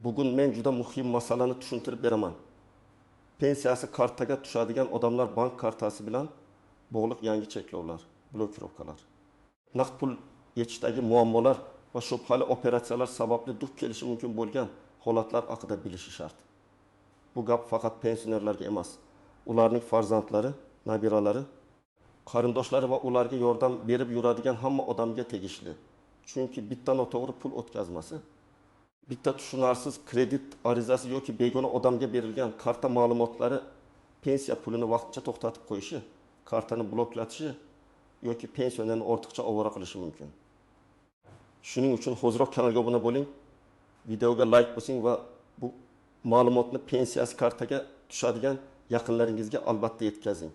Bugun men juda muhim masalani tushuntirib beraman. Pensiyasi kartaga tushadigan odamlar bank kartasi bilan bog'liq yangi cheklovlar, blokirovkalar, naqd pul yechishdagi muammolar va shubhali operatsiyalar sababli duch kelishi mumkin bo'lgan holatlar haqida bilishi shart. Bu gap faqat pensionerlarga emas, ularning farzandlari, nabiralari, qarindoshlari va ularga yordam berib yuradigan hamma odamga tegishli. Chunki bitta noto'g'ri pul o'tkazmasi, bitta tushunarsiz kredit arizasi yoki begona odamga berilgan karta ma'lumotlari pensiya pulini vaqtincha to'xtatib qo'yishi, kartani bloklatishi yoki pensionerni ortiqcha ovora qilishi mumkin. Shuning uchun hoziroq kanalga obuna bo'ling, videoga like bosing va bu ma'lumotni pensiyasi kartaga tushadigan yaqinlaringizga albatta yetkazing.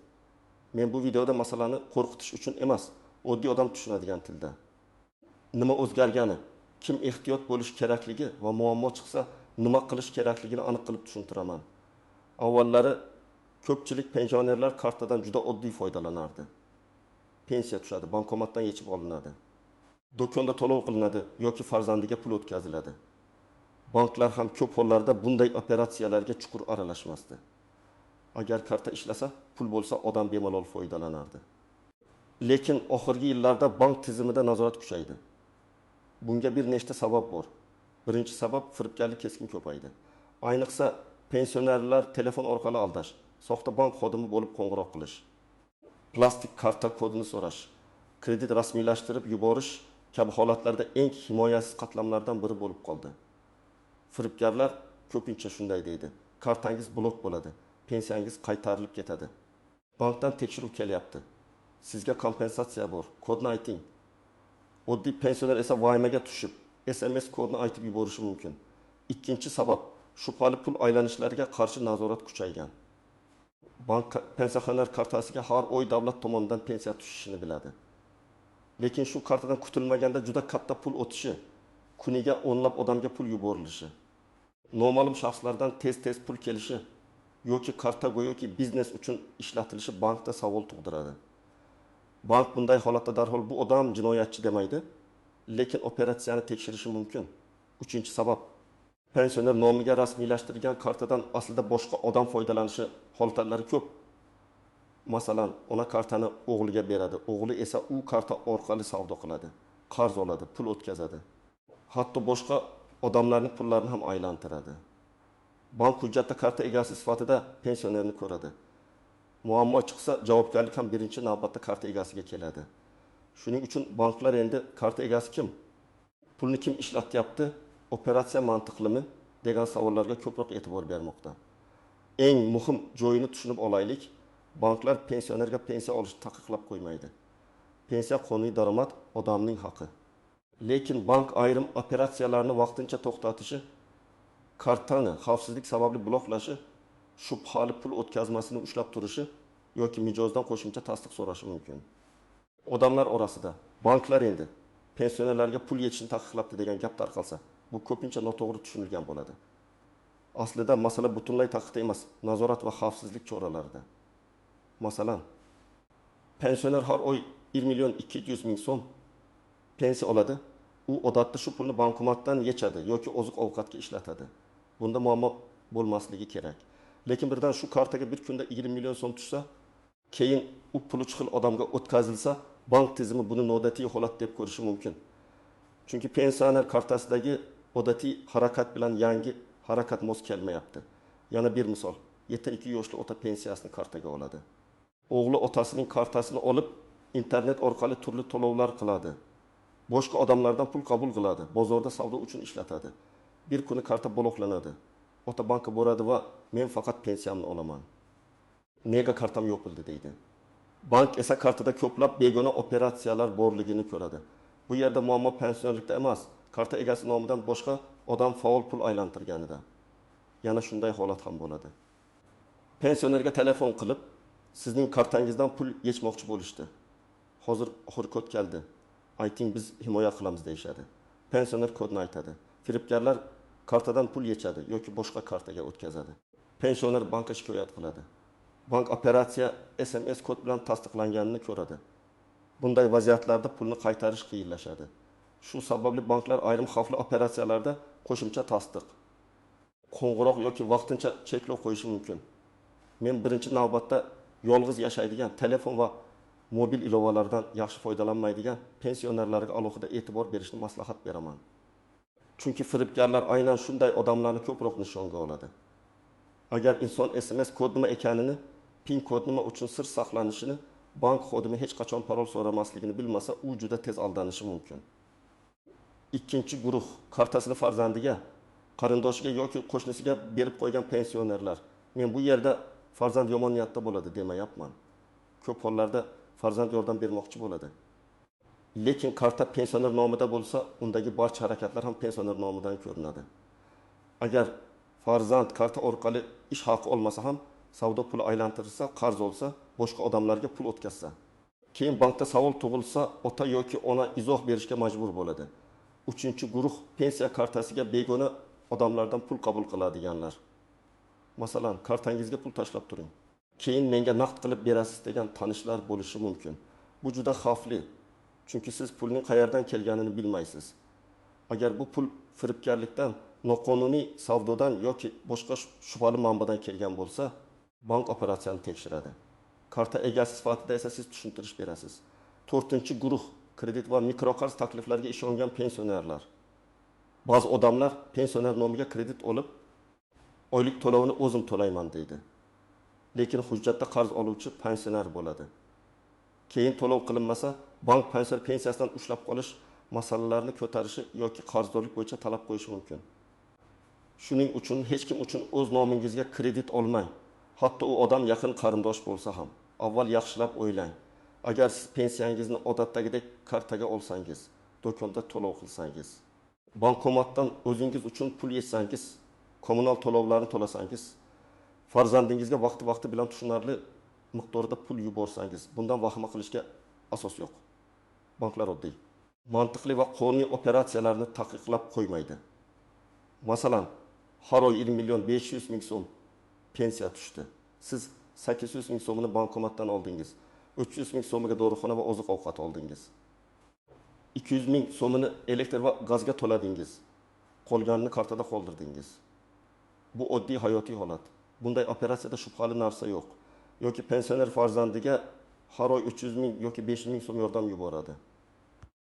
Men bu videoda masalani qo'rqitish uchun emas, oddiy odam tushunadigan tilda. Nima o'zgargani, kim ehtiyot bo'lish kerakligi va muammo chiqsa nima qilish kerakligini aniq qilib tushuntiraman. Avvallari ko'pchilik pensionerlar kartadan juda oddiy foydalanardi. Pensiya tushadi, bankomatdan yechib olinadi. Do'konda to'lov qilinadi yoki farzandiga pul o'tkaziladi. Banklar ham ko'p hollarda bunday operatsiyalarga chuqur aralashmasdi. Agar karta ishlasa, pul bo'lsa odam bemalol foydalanardi. Lekin oxirgi yillarda bank tizimida nazorat kuchaydi. Bunga bir nechta sabab bor. Birinchi sabab firibgarlik keskin ko'paydi. Ayniqsa pensionerlar telefon orqali aldash, soxta bank xodimi bo'lib qo'ng'iroq qilish, plastik karta kodini so'rash, kredit rasmiylashtirib yuborish kabi holatlarda eng himoyasiz qatlamlardan biri bo'lib qoldi. Firibgarlar ko'pincha shunday deydi: kartangiz blok bo'ladi, pensiyangiz qaytarilib ketadi. Bankdan tekshiruv kelyapti. Sizga kompensatsiya bor, kodni ayting. Oddiy pensioner esa vahimaga tushib, SMS kodini aytib yuborishi mumkin. Ikkinchi sabab shubhali pul aylanishlariga qarshi nazorat kuchaygan. Bank pensioner kartasiga har oy davlat tomonidan pensiya tushishini biladi. Lekin shu kartadan kutilmaganda juda katta pul o'tishi, kuniga o'nlab odamga pul yuborilishi, noma'lum shaxslardan tez-tez pul kelishi yoki karta go'yoki biznes uchun ishlatilishi bankda savol tug'diradi. Bank bunday holatda darhol bu odam jinoyatchi demaydi, lekin operatsiyani tekshirishi mumkin. Uchinchi sabab pensioner nomiga rasmiylashtirilgan kartadan aslida boshqa odam foydalanishi holatlari ko'p. Masalan, ona kartani o'g'liga beradi, o'g'li esa u karta orqali savdo qiladi, qarz oladi, pul o'tkazadi. Hatto boshqa odamlarning pullarini ham aylantiradi. Bank hujjatda karta egasi sifatida pensionerni ko'radi. Muammo chiqsa, javobgarlik ham birinchi navbatda karta egasiga keladi. Shuning uchun banklar endi karta egasi kim, pulni kim ishlatyapti, operatsiya mantiqlimi degan savollarga ko'proq e'tibor bermoqda. Eng muhim joyini tushunib olaylik. Banklar pensionerga pensiya olishni taqiqlab qo'ymaydi. Pensiya qonuniy daromad, odamning haqi. Lekin bank ayrim operatsiyalarni vaqtincha to'xtatishi, kartani xavfsizlik sababli bloklashi, shubhali pul o'tkazmasini ushlab turishi yoki mijozdan qo'shimcha tasdiq so'rashi mumkin. Odamlar orasida banklar endi pensionerlarga pul yechishni taqiqlabdi degan gap tarqalsa, bu ko'pincha noto'g'ri tushunilgan bo'ladi. Aslida masala butunlay taqiqda emas, nazorat va xavfsizlik choralarida. Masalan, pensioner har oy 1 million 200 ming so'm pensiya oladi. U odatda shu pulni bankomatdan yechadi yoki oziq-ovqatga ishlatadi. Bunda muammo bo'lmasligi kerak. Lekin birdan shu kartaga bir kunda 20 million so'm tushsa, keyin u pul uch xil odamga o'tkazilsa, bank tizimi buni noodatiy holat deb ko'rishi mumkin. Chunki pensioner kartasidagi odatiy harakat bilan yangi harakat mos kelmayapti. Yana bir misol, 72 yoshli ota pensiyasini kartaga oladi. O'g'li otasining kartasini olib, internet orqali turli to'lovlar qiladi. Boshqa odamlardan pul qabul qiladi, bozorda savdo uchun ishlatadi. Bir kuni karta bloklanadi. Ota bankka boradi va men faqat pensiyamni olaman. Nega kartam yopildi deydi. Bank esa kartada ko'plab begona operatsiyalar borligini ko'radi. Bu yerda muammo pensionerlikda emas, karta egasi nomidan boshqa odam faol pul aylantirganida. Yana shunday holat ham bo'ladi. Pensionerga telefon qilib, sizning kartangizdan pul yechmoqchi bo'lishdi. Hozir oxir kod keldi. Ayting, biz himoya qilamiz deyishadi. Pensioner kodni aytadi. Firibgarlar kartadan pul yechadi yoki boshqa kartaga o'tkazadi. Pensioner bankka shikoyat qiladi. Bank operatsiya SMS kod bilan tasdiqlanganini ko'radi. Bunday vaziyatlarda pulni qaytarish qiyinlashadi. Shu sababli banklar ayrim xavfli operatsiyalarda qo'shimcha tasdiq, Qo'ng'iroq yoki vaqtincha cheklov qo'yishi mumkin. Men birinchi navbatda yolg'iz yashaydigan, telefon va mobil ilovalardan yaxshi foydalanmaydigan pensionerlarga alohida e'tibor berishni maslahat beraman. Chunki firibgarlar aynan shunday odamlarni ko'proq nishonga oladi. Agar inson SMS kod nima ekanini, PIN kod nima uchun sir saqlanishini, bank xodimi hech qachon parol so'ramasligini bilmasa, u juda tez aldanishi mumkin. Ikkinchi guruh kartasini farzandiga, qarindoshiga yoki qo'shnisiga berib qo'ygan pensionerlar. Men bu yerda farzand yomon niyatda bo'ladi demayapman. Ko'p hollarda farzand yordam bermoqchi bo'ladi. Lekin karta pensioner nomida bo'lsa, undagi barcha harakatlar ham pensioner nomidan ko'rinadi. Agar farzand karta orqali ish haqi olmasa ham, savdo puli aylantirilsa, qarz olsa, boshqa odamlarga pul o'tkazsa, keyin bankda savol tug'ilsa, ota yoki ona izoh berishga majbur bo'ladi. Uchinchi guruh pensiya kartasiga begona odamlardan pul qabul qiladiganlar. Masalan, kartangizga pul tashlab turing, keyin menga naqd qilib berasiz degan tanishlar bo'lishi mumkin. Bu juda xavfli, chunki siz pulning qayerdan kelganini bilmaysiz. Agar bu pul firibgarlikdan, noqonuniy savdodan yoki boshqa shubhali manbadan kelgan bo'lsa, bank operatsiyani tekshiradi. Karta egasi sifatida esa siz tushuntirish berasiz. To'rtinchi guruh kredit va mikroqarz takliflariga ishongan pensionerlar. Ba'zi odamlar pensioner nomiga kredit olib, oylik to'lovini o'zim to'layman deydi. Lekin hujjatda qarz oluvchi pensioner bo'ladi. Keyin to'lov qilinmasa, bank pensioner pensiyasidan ushlab qolish masalalarini ko'tarishi yoki qarzdorlik bo'yicha talab qo'yishi mumkin. Shuning uchun hech kim uchun o'z nomingizga kredit olmang. Hatto u odam yaqin qarindosh bo'lsa ham, avval yaxshilab o'ylang. Agar siz pensiyangizni odatdagidek kartaga olsangiz, do'konda to'lov qilsangiz, bankomatdan o'zingiz uchun pul yechsangiz, kommunal to'lovlarni to'lasangiz, farzandingizga vaqti-vaqti bilan tushunarli miqdorda pul yuborsangiz, bundan vahima qilishga asos yo'q. Banklar oddiy, mantiqli va qonuniy operatsiyalarni taqiqlab qo'ymaydi. Masalan, har oy 1 million 500 ming so'm pensiya tushdi. Siz 800 ming so'mini bankomatdan oldingiz. 300 ming so'miga dorixona va oziq-ovqat oldingiz. 200 ming so'mini elektr va gazga to'ladingiz. Qolganini kartada qoldirdingiz. Bu oddiy hayotiy holat. Bunday operatsiyada shubhali narsa yo'q. Yoki pensioner farzandiga har oy 300 ming yoki 500 ming so'm yordam yuboradi.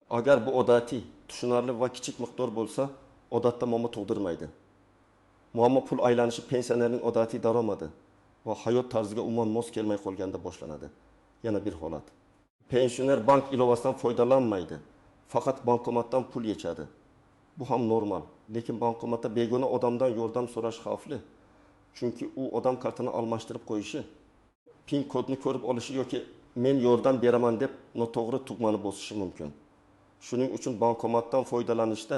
Agar bu odatiy, tushunarli va kichik miqdor bo'lsa, odatda muammo tug'dirmaydi. Muammo pul aylanishi pensionerning odatiy daromadi va hayot tarziga umuman mos kelmay qolganda boshlanadi. Yana bir holat. Pensioner bank ilovasidan foydalanmaydi. Faqat bankomatdan pul yechadi. Bu ham normal. Lekin bankomatda begona odamdan yordam so'rash xavfli. Chunki u odam kartani almashtirib qo'yishi, PIN kodni ko'rib olishi yoki men yordam beraman deb noto'g'ri tugmani bosishi mumkin. Shuning uchun bankomatdan foydalanishda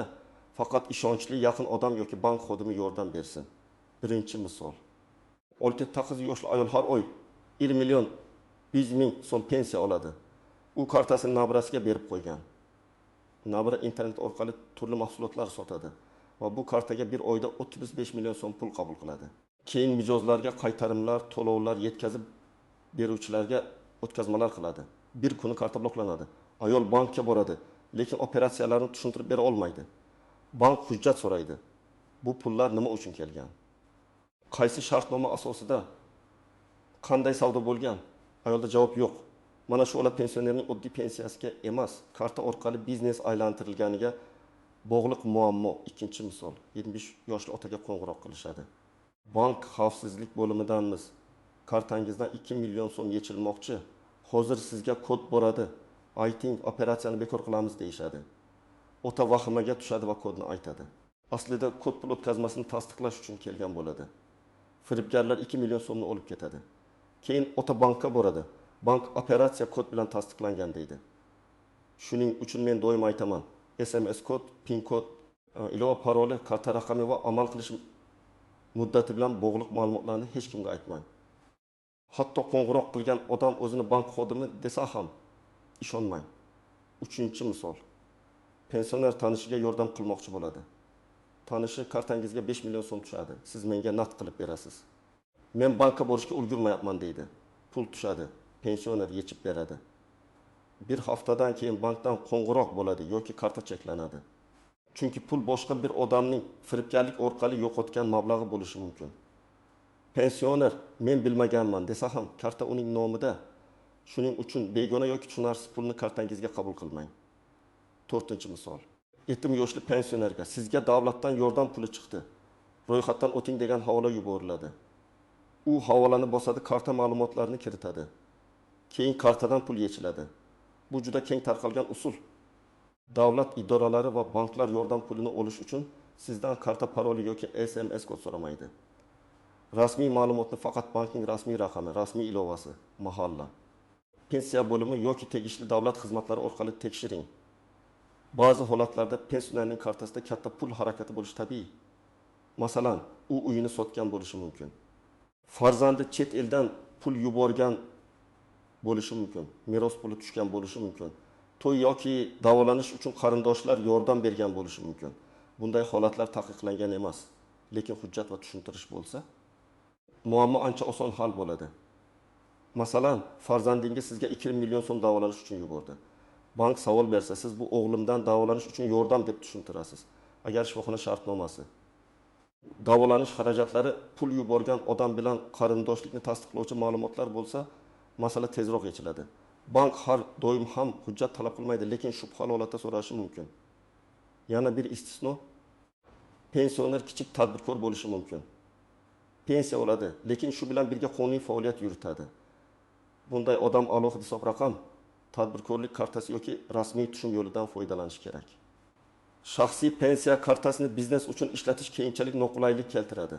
faqat ishonchli yaqin odam yoki bank xodimi yordam bersin. Birinchi misol. 69 yoshli ayol har oy 1 million 100 ming so'm pensiya oladi. U kartasini nabirasiga berib qo'ygan. Nabira internet orqali turli mahsulotlar sotadi va bu kartaga bir oyda 35 million so'm pul qabul qiladi. Keyin mijozlarga qaytarimlar, to'lovlar yetkazib beruvchilarga o'tkazmalar qiladi. Bir kuni karta bloklanadi. Ayol bankka boradi, lekin operatsiyalarni tushuntirib bera olmaydi. Bank hujjat so'raydi. Bu pullar nima uchun kelgan? Qaysi shartnoma asosida qanday savdo bo'lgan? Ayolda javob yo'q. Mana shu holat pensionerning oddiy pensiyasiga emas, karta orqali biznes aylantirilganiga bog'liq muammo. Ikkinchi misol. 75 yoshli otaga qo'ng'iroq qilishadi. Bank xavfsizlik bo'limidanmiz. Kartangizdan 2 million so'm yechilmoqchi. Hozir sizga kod boradi. Ayting, operatsiyani bekor qilamiz deyishadi. Ota vahimaga tushadi va kodni aytadi. Aslida kod pul o'tkazmasini tasdiqlash uchun kelgan bo'ladi. Firibgarlar 2 million so'mni olib ketadi. Keyin ota bankka boradi. Bank operatsiya kod bilan tasdiqlangan deydi. Shuning uchun men doim aytaman, SMS kod, PIN kod, ilova paroli, karta raqami va amal qilish muddati bilan bog'liq ma'lumotlarni hech kimga aytmang. Hatto qo'ng'iroq qilgan odam o'zini bank xodimi desa ham ishonmang. Uchinchi misol. Pensioner tanishiga yordam qilmoqchi bo'ladi. Tanishi kartangizga 5 million so'm tushadi. Siz menga naqd qilib berasiz. Men bankka borishga ulgurmayapman deydi. Pul tushadi. Pensioner yechib beradi. Bir haftadan keyin bankdan qo'ng'iroq bo'ladi yoki karta cheklanadi. Chunki pul boshqa bir odamning firibgarlik orqali yo'qotgan mablag'i bo'lishi mumkin. Pensioner men bilmaganman desa ham, karta uning nomida. Shuning uchun begona yoki tushunarsiz pulni kartangizga qabul qilmang. To'rtinchi misol. Yetim yoshli pensionerga sizga davlatdan yordam puli chiqdi, ro'yxatdan o'ting degan havola yuboriladi. U havolani bosadi, karta ma'lumotlarini kiritadi. Keyin kartadan pul yechiladi. Bu juda keng tarqalgan usul. Davlat idoralari va banklar yordam pulini olish uchun sizdan karta paroli yoki SMS kod so'ramaydi. Rasmiy ma'lumotni faqat bankning rasmiy raqami, rasmiy ilovasi, mahalla, pensiya bo'limi yoki tegishli davlat xizmatlari orqali tekshiring. Ba'zi holatlarda pensionerning kartasida katta pul harakati bo'lishi tabiiy. Masalan, u uyini sotgan bo'lishi mumkin. Farzandi chet eldan pul yuborgan bo'lishi mumkin, meros puli tushgan bo'lishi mumkin. To'y yoki davolanish uchun qarindoshlar yordam bergan bo'lishi mumkin. Bunday holatlar taqiqlangan emas, lekin hujjat va tushuntirish bo'lsa, muammo ancha oson hal bo'ladi. Masalan, farzandingiz sizga 2 million so'm davolanish uchun yubordi. Bank savol bersa, siz bu o'g'limdan davolanish uchun yordam deb tushuntirasiz. Agar shifoxona shartnomasi, davolanish xarajatlari pul yuborgan odam bilan qarindoshlikni tasdiqlovchi ma'lumotlar bo'lsa, masala tezroq yechiladi. Bank har doim ham hujjat talab qilmaydi, lekin shubhali holatda so'rashi mumkin. Yana bir istisno, pensioner kichik tadbirkor bo'lishi mumkin. Pensiya oladi, lekin shu bilan birga qonuniy faoliyat yuritadi. Bunday odam alohida hisob raqam, tadbirkorlik kartasi yoki rasmiy tushum yo'lidan foydalanishi kerak. Shaxsiy pensiya kartasini biznes uchun ishlatish keyinchalik noqulaylik keltiradi.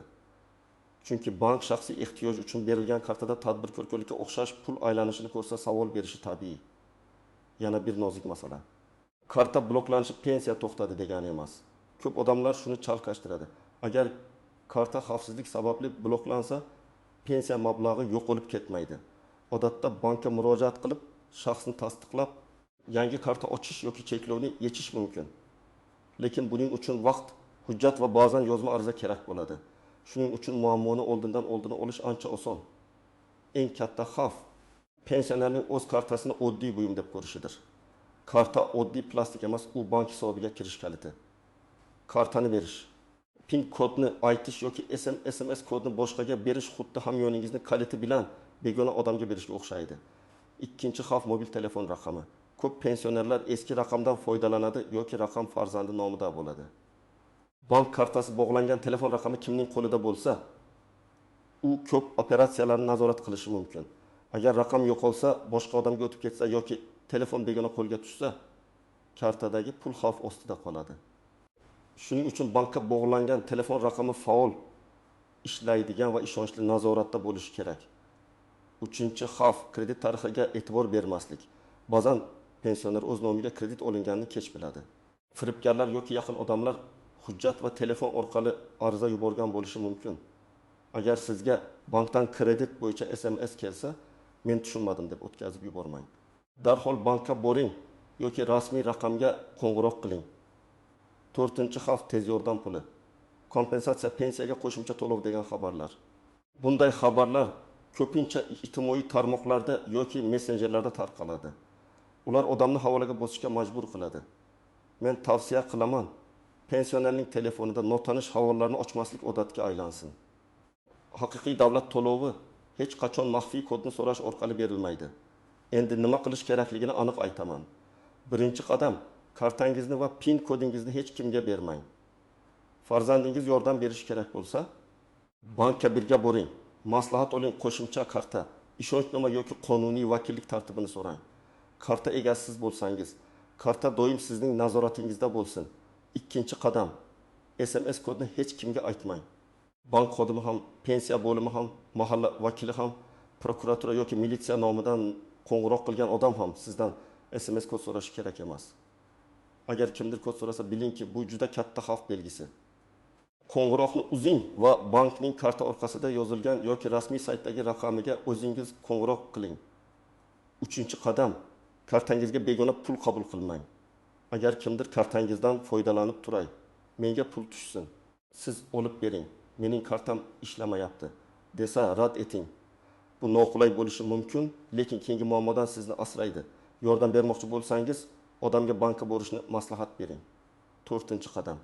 Chunki bank shaxsiy ehtiyoj uchun berilgan kartada tadbirkorlikka o'xshash pul aylanishini ko'rsa savol berishi tabiiy. Yana bir nozik masala. Karta bloklanishi pensiya to'xtadi degani emas. Ko'p odamlar shuni chalkashtiradi. Agar karta xavfsizlik sababli bloklansa, pensiya mablag'i yo'qolib ketmaydi. Odatda bankka murojaat qilib, shaxsni tasdiqlab, yangi karta ochish yoki cheklovni yechish mumkin. Lekin buning uchun vaqt, hujjat va ba'zan yozma ariza kerak bo'ladi. Shuning uchun muammoni oldindan oldini olish ancha oson. Eng katta xavf pensionerning o'z kartasini oddiy buyum deb ko'rishidir. Karta oddiy plastik emas, u bank hisobiga kirish kaliti. Kartani berish, PIN kodni aytish yoki SMS kodni boshqaga berish xuddi hamyoningizni kaliti bilan begona odamga berishga o'xshaydi. Ikkinchi xavf mobil telefon raqami. Ko'p pensionerlar eski raqamdan foydalanadi yoki raqam farzandi nomida bo'ladi. Bank kartasi bog'langan telefon raqami kimning qo'lida bo'lsa, u ko'p operatsiyalarni nazorat qilishi mumkin. Agar raqam yo'qolsa, boshqa odamga o'tib ketsa yoki telefon begona qo'lga tushsa, kartadagi pul xavf ostida qoladi. Shuning uchun bankka bog'langan telefon raqami faol ishlaydigan va ishonchli nazoratda bo'lishi kerak. Uchinchi xavf kredit tarixiga e'tibor bermaslik. Ba'zan pensioner o'z nomiga kredit olinganini kech biladi. Firibgarlar yoki yaqin odamlar hujjat va telefon orqali ariza yuborgan bo'lishi mumkin. Agar sizga bankdan kredit bo'yicha SMS kelsa, men tushunmadim deb o'tkazib yubormang. Darhol bankka boring yoki rasmiy raqamga qo'ng'iroq qiling. To'rtinchi xavf tez yordam puli. Kompensatsiya, pensiyaga qo'shimcha to'lov degan xabarlar. Bunday xabarlar ko'pincha ijtimoiy tarmoqlarda yoki messenjerlarda tarqaladi. Ular odamni havolaga bosishga majbur qiladi. Men tavsiya qilaman, pensionerning telefonida notanish havolalarni ochmaslik odatga aylansin. Haqiqiy davlat to'lovi hech qachon maxfiy kodni so'rash orqali berilmaydi. Endi nima qilish kerakligini aniq aytaman. Birinchi qadam, kartangizni va PIN kodingizni hech kimga bermang. Farzandingiz yordam berishi kerak bo'lsa, bankka birga boring. Maslahat oling, qo'shimcha karta, ishonchnoma yoki qonuniy vakillik tartibini so'rang. Karta egasi siz bo'lsangiz, karta doim sizning nazoratingizda bo'lsin. Ikkinchi qadam, SMS kodni hech kimga aytmang. Bank xodimi ham, pensiya bo'limi ham, mahalla vakili ham, prokuratura yoki militsiya nomidan qo'ng'iroq qilgan odam ham sizdan SMS kod so'rashi kerak emas. Agar kimdir kod so'rasa, bilingki, bu juda katta xavf belgisi. Qo'ng'iroqni uzing va bankning karta orqasida yozilgan yoki rasmiy saytdagi raqamiga o'zingiz qo'ng'iroq qiling. Uchinchi qadam, kartangizga begona pul qabul qilmang. Agar kimdir kartangizdan foydalanib turay, menga pul tushsin, siz olib bering, mening kartam ishlamayapti desa rad eting. Bu noqulay bo'lishi mumkin, lekin keyingi muammodan sizni asraydi. Yordam bermoqchi bo'lsangiz, odamga bankka borishni maslahat bering. To'rtinchi qadam.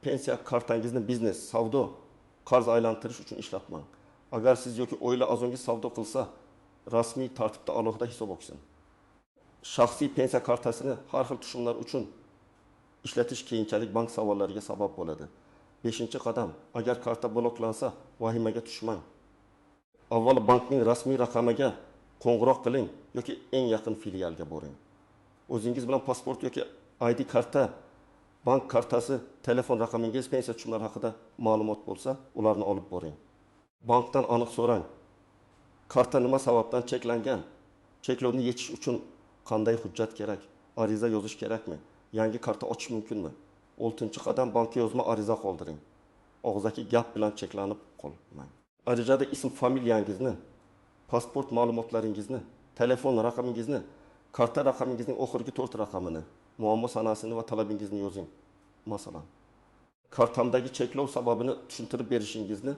Pensiya kartangizni biznes, savdo, qarz aylantirish uchun ishlatmang. Agar siz yoki oila a'zongiz savdo qilsa, rasmiy tartibda alohida hisob ochsin. Shaxsiy pensiya kartasini har xil tushumlar uchun ishlatish keyinchalik bank savollariga sabab bo'ladi. Beshinchi qadam. Agar karta bloklansa, vahimaga tushmang. Avval bankning rasmiy raqamiga qo'ng'iroq qiling yoki eng yaqin filialga boring. O'zingiz bilan pasport yoki ID karta, bank kartasi, telefon raqamingiz, pensiya tushumlari haqida ma'lumot bo'lsa, ularni olib boring. Bankdan aniq so'rang. Karta nima sababdan cheklangan? Cheklovni yechish uchun qanday hujjat kerak? Ariza yozish kerakmi? Yangi karta ochish mumkinmi? Oltinchi qadam, bankka yozma ariza qoldiring. Og'zaki gap bilan cheklanib qolmang. Arizada ism, familiyangizni, pasport ma'lumotlaringizni, telefon raqamingizni, karta raqamingizning oxirgi 4 raqamini, muammo sanasini va talabingizni yozing. Masalan, kartamdagi cheklov sababini tushuntirib berishingizni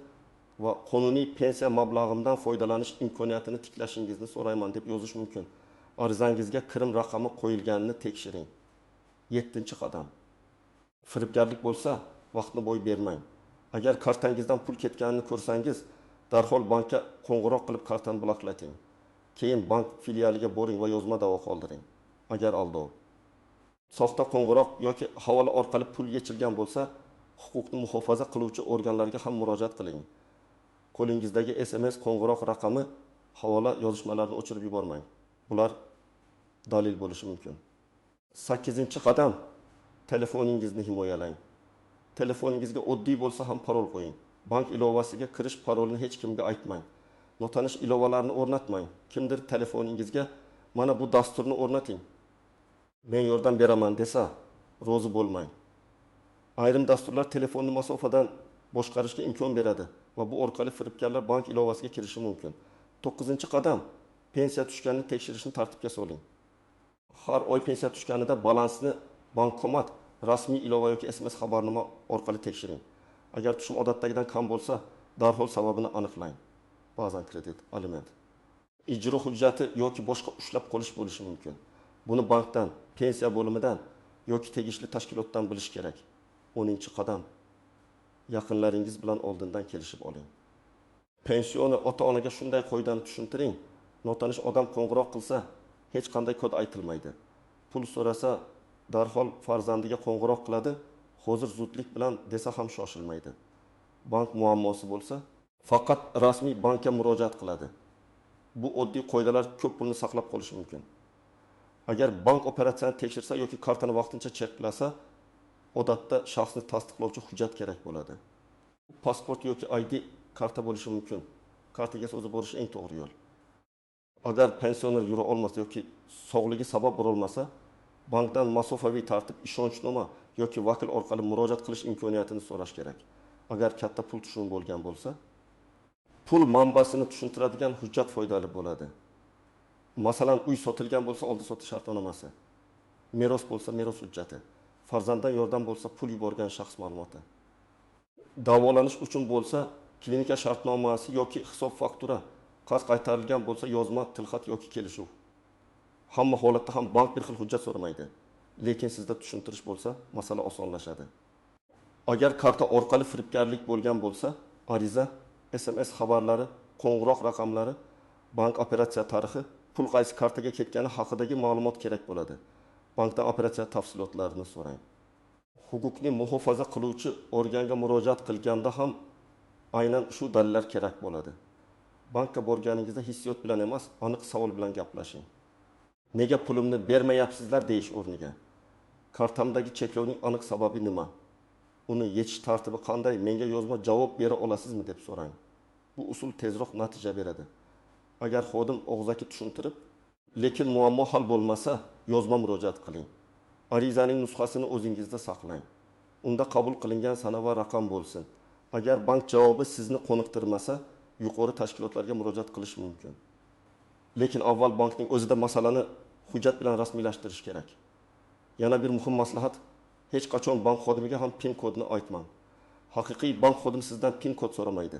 va qonuniy pensiya mablag'imdan foydalanish imkoniyatini tiklashingizni so'rayman deb yozish mumkin. Arizangizga kirim raqami qo'yilganini tekshiring. 7-qadam. Firibgarlik bo'lsa, vaqtni boy bermang. Agar kartangizdan pul ketganini ko'rsangiz, darhol bankka qo'ng'iroq qilib kartani bloklating. Keyin bank filialiga boring va yozma da'vo qoldiring. Agar aldov, soxta qo'ng'iroq yoki havola orqali pul yechilgan bo'lsa, huquqni muhofaza qiluvchi organlarga ham murojaat qiling. Qo'lingizdagi SMS qo'ng'iroq raqami, havola yozishmalarini o'chirib yubormang. Bular dalil bo'lishi mumkin. 8-qadam. Telefoningizni himoyalang. Telefoningizga oddiy bo'lsa ham parol qo'ying. Bank ilovasiga kirish parolini hech kimga aytmang. Notanish ilovalarni o'rnatmang. Kimdir telefoningizga mana bu dasturni o'rnating, men yordam beraman desa, rozi bo'lmang. Ayrim dasturlar telefonni masofadan boshqarishga imkon beradi va bu orqali firibgarlar bank ilovasiga kirishi mumkin. 9-qadam. Pensiya tushganini tekshirishni tartibga soling. Har oy pensiya tushganida balansni bankomat, rasmiy ilova yoki SMS xabarnoma orqali tekshiring. Agar tushum odatdagidan kam bo'lsa, darhol sababini aniqlang. Ba'zan kredit, aliment, ijro hujjati yoki boshqa ushlab qolish bo'lishi mumkin. Buni bankdan, pensiya bo'limidan yoki tegishli tashkilotdan bilish kerak. 10-qadam. Yaqinlaringiz bilan oldindan kelishib oling. Pensioni ota-onaga shunday qoidani tushuntiring. Notanish odam qo'ng'iroq qilsa, hech qanday kod aytilmaydi. Pul so'rasa, darhol farzandiga qo'ng'iroq qiladi, hozir zudlik bilan desa ham shoshilmaydi. Bank muammosi bo'lsa, faqat rasmiy bankka murojaat qiladi. Bu oddiy qoidalar ko'p pulni saqlab qolishi mumkin. Agar bank operatsiyani tekshirsa yoki kartani vaqtincha cheklasa, odatda shaxsni tasdiqlovchi hujjat kerak bo'ladi. Pasport yoki ID karta bo'lishi mumkin. Kartaga o'zi borish eng to'g'ri yo'l. Agar pensioner yura olmasa yoki sog'ligi sabab borolmasa, bankdan masofaviy tartib, ishonchnoma yoki vakil orqali murojaat qilish imkoniyatini so'rash kerak. Agar katta pul tushumi bo'lgan bo'lsa, pul manbasini tushuntiradigan hujjat foydali bo'ladi. Masalan, uy sotilgan bo'lsa, oldi-sotish shartnomasi, meros bo'lsa, meros hujjati, farzanddan yordam bo'lsa, pul yuborgan shaxs ma'lumoti. Davolanish uchun bo'lsa, klinika shartnomasi yoki hisob faktura, qarz qaytarilgan bo'lsa, yozma tilxat yoki kelishuv. Hamma holatda ham bank bir xil hujjat so'ramaydi. Lekin sizda tushuntirish bo'lsa, masala osonlashadi. Agar karta orqali firibgarlik bo'lgan bo'lsa, ariza, SMS xabarlari, qo'ng'iroq raqamlari, bank operatsiya tarixi, pul qaysi kartaga ketgani haqidagi ma'lumot kerak bo'ladi. Bankdan operatsiya tafsilotlarini so'rang. Huquqni muhofaza qiluvchi organga murojaat qilganda ham aynan shu dalillar kerak bo'ladi. Bankka borganingizda hissiyot bilan emas, aniq savol bilan gaplashing. Nega pulimni bermayapsizlar deyish o'rniga, kartamdagi cheklovning aniq sababi nima? Uni yechish tartibi qanday? Menga yozma javob bera olasizmi deb so'rang. Bu usul tezroq natija beradi. Agar xodim og'zaki tushuntirib, lekin muammo hal bo'lmasa, yozma murojaat qiling. Arizaning nusxasini o'zingizda saqlang. Unda qabul qilingan sana va raqam bo'lsin. Agar bank javobi sizni qoniqtirmasa, yuqori tashkilotlarga murojaat qilish mumkin. Lekin avval bankning o'zida masalani hujjat bilan rasmiylashtirish kerak. Yana bir muhim maslahat: hech qachon bank xodimiga ham PIN kodini aytmang. Haqiqiy bank xodimi sizdan PIN kod so'ramaydi.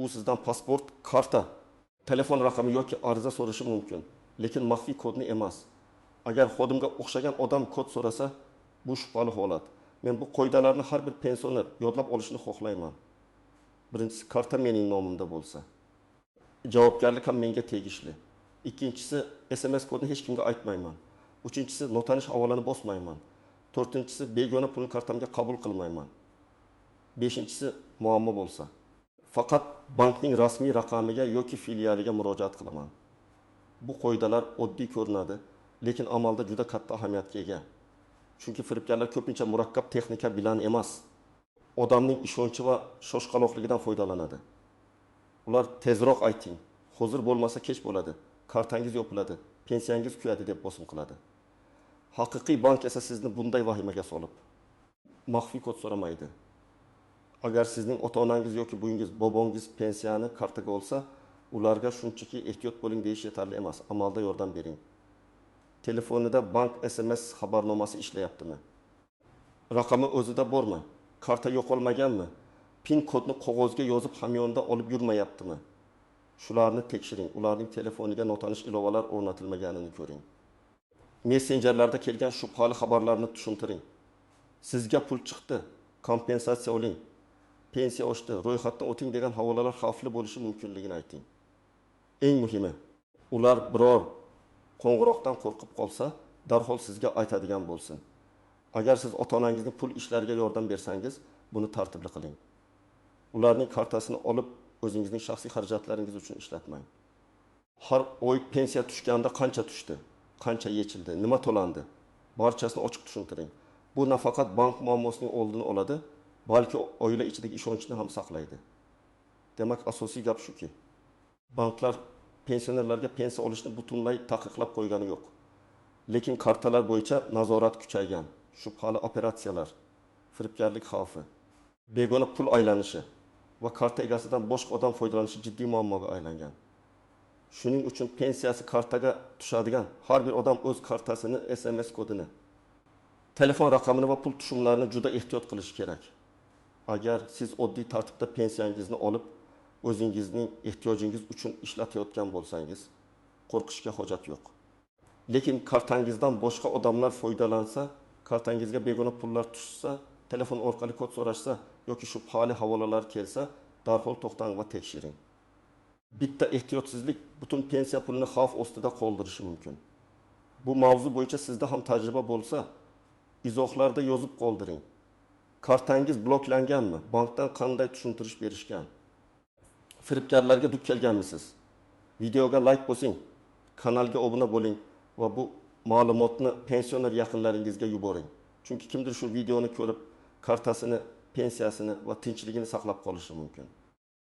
U sizdan pasport, karta, telefon raqami yoki ariza so'rashi mumkin, lekin maxfiy kodni emas. Agar xodimga o'xshagan odam kod so'rasa, bu shubhali holat. Men bu qoidalarni har bir pensioner yodlab olishini xohlayman. Birinchisi, karta mening nomimda bo'lsa, javobgarlik ham menga tegishli. Ikkinchisi, SMS kodni hech kimga aytmayman. Uchinchisi, notanish havolani bosmayman. To'rtinchisi, begona pulni kartamga qabul qilmayman. Beshinchisi, muammo bo'lsa, faqat bankning rasmiy raqamiga yoki filialiga murojaat qilaman. Bu qoidalar oddiy ko'rinadi, lekin amalda juda katta ahamiyatga ega. Chunki firibgarlar ko'pincha murakkab texnika bilan emas, odamning ishonchi va shoshqaloqligidan foydalanadi. Ular tezroq ayting, hozir bo'lmasa kech bo'ladi, kartangiz yopiladi, pensiyangiz kuyadi deb bosim qiladi. Haqiqiy bank esa sizni bunday vahimaga solib, maxfiy kod so'ramaydi. Agar sizning ota-onangiz yoki buvingiz, bobongiz pensiyani kartaga olsa, ularga shunchaki ehtiyot bo'ling deyish yetarli emas, amalda yordam bering. Telefonida bank SMS xabarnomasi ishlayaptimi? Raqami o'zida bormi? Karta yo'qolmaganmi? PIN kodni qog'ozga yozib hamyonda olib yurmayaptimi? Shularni tekshiring. Ularning telefoniga notanish ilovalar o'rnatilmaganini ko'ring. Messenjerlarda kelgan shubhali xabarlarni tushuntiring. Sizga pul chiqdi, kompensatsiya oling, pensiya oshdi, ro'yxatdan o'ting degan havolalar xavfli bo'lishi mumkinligini ayting. Eng muhimi, ular biror qo'ng'iroqdan qo'rqib qolsa, darhol sizga aytadigan bo'lsin. Agar siz ota-onangizni pul ishlariga yordam bersangiz, buni tartibli qiling. Ularning kartasini olib, o'zingizning shaxsiy xarajatlaringiz uchun ishlatmang. Har oy pensiya tushganda qancha tushdi, qancha yechildi, nima to'landi, barchasini ochiq tushuntiring. Bu nafaqat bank muammosining oldini oladi, balki oila ichidagi ishonchni ham saqlaydi. Demak, asosiy gap shuki, banklar pensionerlarga pensiya olishni butunlay taqiqlab qo'ygani yo'q. Lekin kartalar bo'yicha nazorat kuchaygan, shubhali operatsiyalar, firibgarlik xavfi, begona pul aylanishi va karta egasidan boshqa odam foydalanishi jiddiy muammoga aylangan. Shuning uchun pensiyasi kartaga tushadigan har bir odam o'z kartasini, SMS kodini, telefon raqamini va pul tushumlarini juda ehtiyot qilishi kerak. Agar siz oddiy tartibda pensiyangizni olib, o'zingizning ehtiyojingiz uchun ishlatayotgan bo'lsangiz, qo'rqishga hojat yo'q. Lekin kartangizdan boshqa odamlar foydalansa, kartangizga begona pullar tushsa, telefon orqali kod so'rashsa yoki shubhali havolalar kelsa, darhol to'xtang va tekshiring. Bitta ehtiyotsizlik butun pensiya pulini xavf ostida qoldirishi mumkin. Bu mavzu bo'yicha sizda ham tajriba bo'lsa, izohlarda yozib qoldiring. Kartangiz bloklanganmi? Bankdan qanday tushuntirish berishgan? Firibgarlarga duch kelganmisiz? Videoga like bosing, kanalga obuna bo'ling va bu ma'lumotni pensioner yaqinlaringizga yuboring. Chunki kimdir shu videoni ko'rib, kartasini, pensiyasini va tinchligini saqlab qolishi mumkin.